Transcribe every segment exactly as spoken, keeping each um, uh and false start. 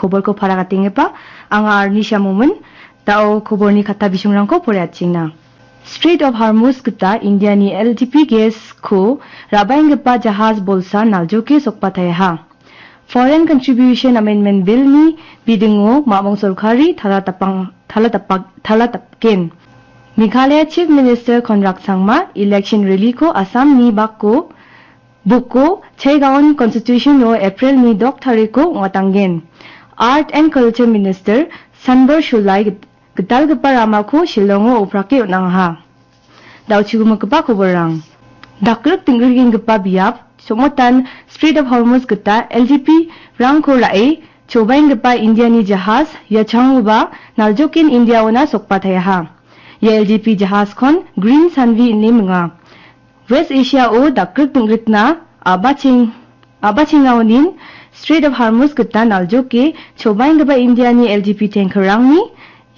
Kobolko paragatengipa, anga Arnisha Momin, dao kobolni katta bisongrangko poreatchingna. Strait of Hormuz gita Indiani L G P gas-ko ra·baenggipa jahas bolsa naljoke sokbataiaha. Foreign Contribution Amendment Bill-ni bidingo mamong sorkari talatapang-, talatapa-, talatapgen. Meghalaya Chief Minister Conrad Sangma election rally-ko Assamni bako Boko Chaigaon Constitution-o April-ni dok tariko ong·atanggen. Art and Culture Minister Sanbor Sholai git-, gitalgipa ramako Shillongo oprake on·angaha. Daochigimikgipa koborrang. Dakrik dingrigengipa biap, Somotan Strait of Hormuz gita L G P-rangko ra·e chobaenggipa Indiani jahas, ia changoba naljoken Indiaona sokbataiaha. Ia L G P jahaskon Green Sunvi ine minga. West Asia-o dakrik ding·rikna a·bacheng-, a·bachengaonin Strait of Hormuz gita naljoke chobaenggipa Indiani L G P tanker-rangni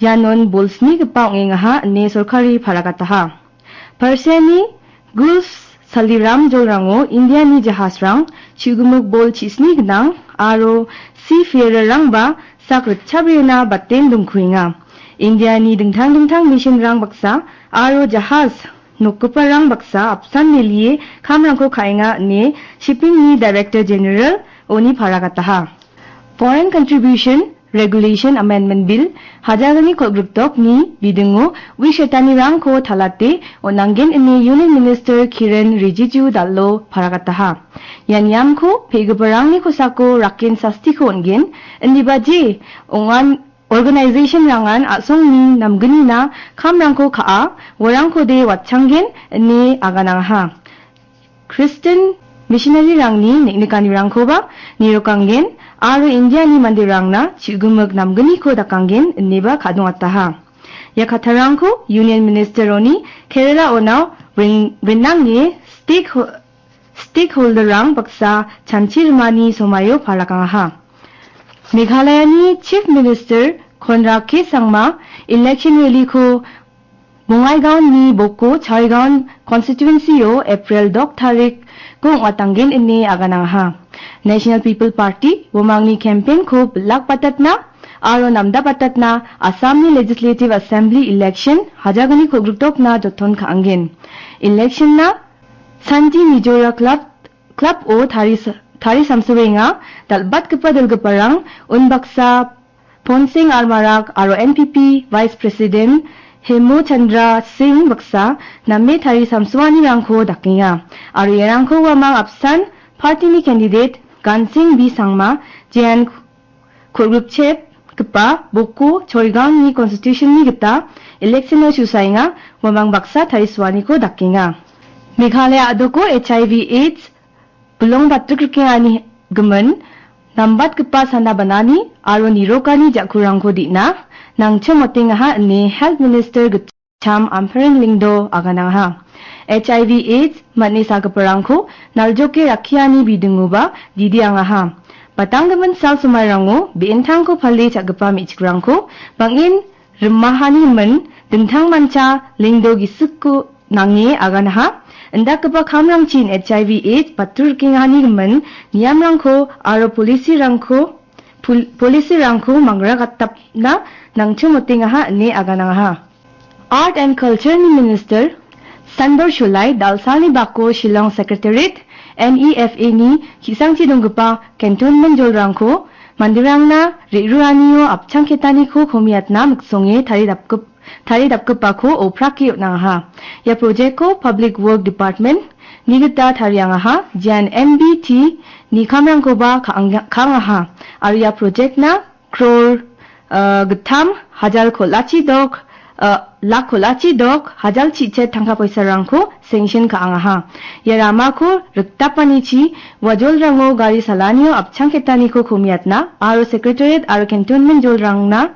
ianon bolsnigipa ong·engaha ine sorkari paragataha. Persiani Gulf saliram jolrango Indiani jahasrang chigimik bol chisni gnang aro seafarer-rangba sak ritchabriana baten dongkuenga. Indiani dingtang dingtang mission-rang baksa aro jahas nokgiparang baksa apsan melie kamrangko ka·enga ine shipping-ni Director General-oni paragataha. Foreign Contribution Regulation Amendment Bill hajalni kolgrikdokni bidingo uisetanirangko talate on·anggen ine Union Minister Kiren Rijiju dal·o paragataha. Ia niamko pe·giparangni kosako raken sastiko on·gen, indiba je ong·an organization-rangan a·songni namgnina kamrangko ka·a, uarangkode watchanggen ine aganangaha. Kristin missionary-rangni neng·nikanirangkoba nirokanggen aro Indiani manderangna chigimik namgniko dakanggen ineba ka·dongataha. Ia kattarangko Union Minister-oni Kerala-onao ring-, rinange stake ho-, stakeholder-rang baksa chanchi rimani somaio palakangaha. Meghalayani Chief Minister Conrad K Sangma election rally-ko Bongaigaonni Boko Charigaon constituency-o April dok tariko ong·atanggen ine aganangaha. National People Party uamangni campaign-ko bilak batatna aro namda batatna Assamni Legislative Assembly election hajalni kolgrikdokna joton ka·angen. Election-na Sanji Mijora Club, Club-o taris-, tarisamsoenga, dal·batgipa dilgiparang unbaksa Ponsing Armarak aro N P P Vice President Hemo Chandra Singh baksa name tarisamsoanirangko dakenga. Aro iarangko uamang apsan party-ni candidate Gansing B Sangma, J N Kolgrikchepgipa Boko Chorigaonni constitution-ni gita election-o chusaenga, uamang baksa tarisoaniko dakenga. Meghalaya a·doko H I V AIDS bilong batrik rikengani gimin nambatgipa sana banani aro nirokani ja·kurangko dina nangchim otengaha ine Health Minister Gitcham Ampareen Lyngdoh aganangaha. H I V AIDS man·e sagiparangko naljoke rakkiani bidingoba didi angaha. Batanggimin sal somairango be·entangko pale cha·gipa me·chikrangko bang·en rimahanigimin dingtangmancha Lyngdoh gisikko nange aganaha. Indakgipa kamrangchin H I V AIDS batrik rikengani gimin niamrangko aro policy-rangko, pol-, policy-rangko mangragatapna nangchim otengaha ine aganangaha. Art and Culture-ni Minister Sanbor Sholai dal·salni bako Shillong Secretariat N E F A-ni ki·sangchi donggipa cantonment jolrangko manderangna re·ruranio apchangketaniko komiatna miksonge taridapgip-, taridapgipako oprake on·angaha. Ia project-ko Public Work Department-ni gita tariangaha, jian N B T-ni kamrangkoba ka·ang-, ka·angaha. Aro ia project-na crore, ah, gittam hajal kol·achi dok, ah, lak kol·achi dok, hajal chichet tangka poisarangko sanction ka·angaha. Ia ramako rikdapanichi wajolrango gari salanio apchangketaniko komiatna aro Secretariat aro cantonment jolrangna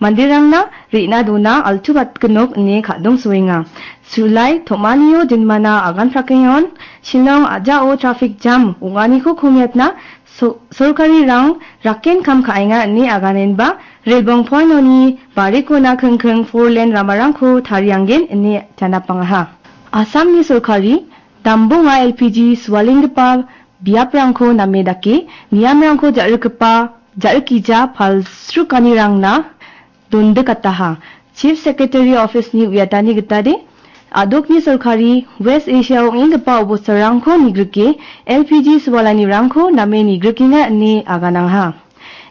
manderangna re·na dona altubatgnok ine ka·dongsoenga. Sulai tom·anio dinmana agan prakengon Shillong a·jao traffic jam ong·aniko komiatna so-, sorkarirang raken kam ka·enga ine aganenba Rilbong Point-oni barikona kingking four lane ramarangko tarianggen ine janapangaha. Assamni sorkari dambonga L P G sualenggipa biaprangko name dake niamrangko ja·rikgipa ja·rikgija palsrukanirangna dondikataha. Chief Secretary Office-ni uiatani gitade, a·dokni sorkari West Asia-o ong·enggipa obostarangko nigrike, L P G sualanirangko name nigrikenga ine aganangaha.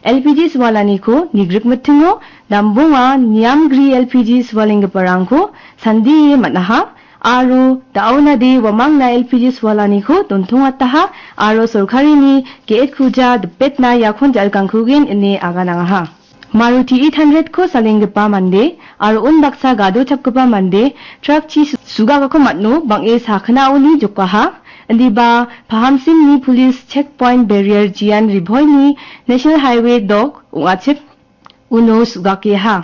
L P G sualaniko nigrikmitingo dambonga niamgri L P G sualenggiparangko sandie man·aha, aro da·onade uamangna L P G sualaniko dontongataha, aro sorkarini ge·etkuja dipetna iakon ja·rikangkugen ine aganangaha. Maruti eight hundred-ko salenggipa mande aro unbaksa gadochakgipa mande trakchi su-, sugagako man·o bang·e sakgnaoni jokaha. Indiba Pahamsimni police checkpoint barrier Jian Riboini National Highway dok ong·achip uno su·gakeha.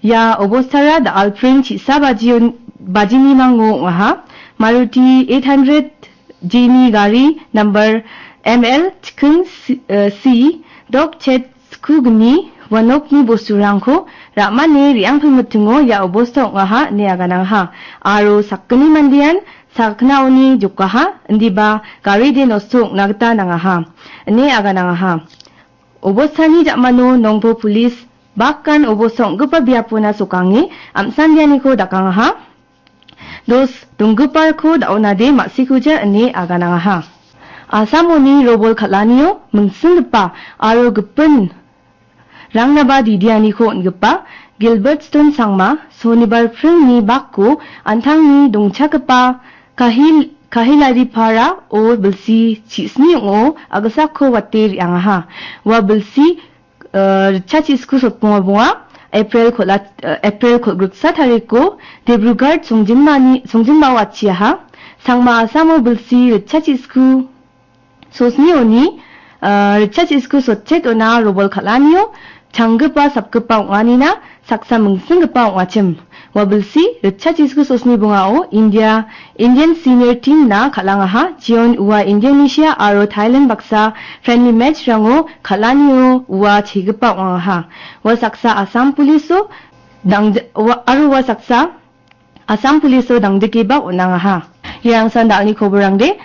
Ia obostara da·alpring chi·sa bajion-, bajinimango ong·aha. Maruti eight hundred G-ni gari number M L chiking C, eh, C dok chet skugni uanokni bosturangko ra·mane re·angpilmitingo ia obosta ong·aha ine aganangaha. Aro sakgni mandean sakgnaoni jokaha, indiba garide nosto ong·na gita nangaha ine aganangaha. Obostani ja·mano Nongpo Police bakan obosta ong·gipa biapona sokange am·sandianiko dakangaha. Dos donggipako da·onade ma·sikuja ine aganangaha. Asamoni robol kal·anio mingsinggipa aro gipin rangnaba didianiko on·gipa Gilbert Stone Sangma sonibar pringni bakko an·tangni dongchakgipa Kahil-, Kahilaripara-o bilsi chisni ong·o a·gisako wate re·angaha. Ua bilsi, eh, ritchachisku sotbonga bonga, April kol-, eh, April kolgriksa tariko Dibrugarh songjinmani, songjinmao atchiaha. Sangma Asamo bilsi ritchachisku sosnioni, ah, ritchachisku sotchet ona robol kal·anio changgipa sapgipa ong·anina saksa mingsinggipa ong·achim. Ua bilsi ritchachisku sosni bongao India, Indian senior team-na kal·angaha. Jeon ua Indonesia aro Thailand baksa friendly match-rango kal·anio ua chegipa ong·angaha. Ua saksa Assam Police-o dangja-, ua, aro ua saksa Assam Police-o dangdikeba on·angaha. Iarangsan da·alni koborangde.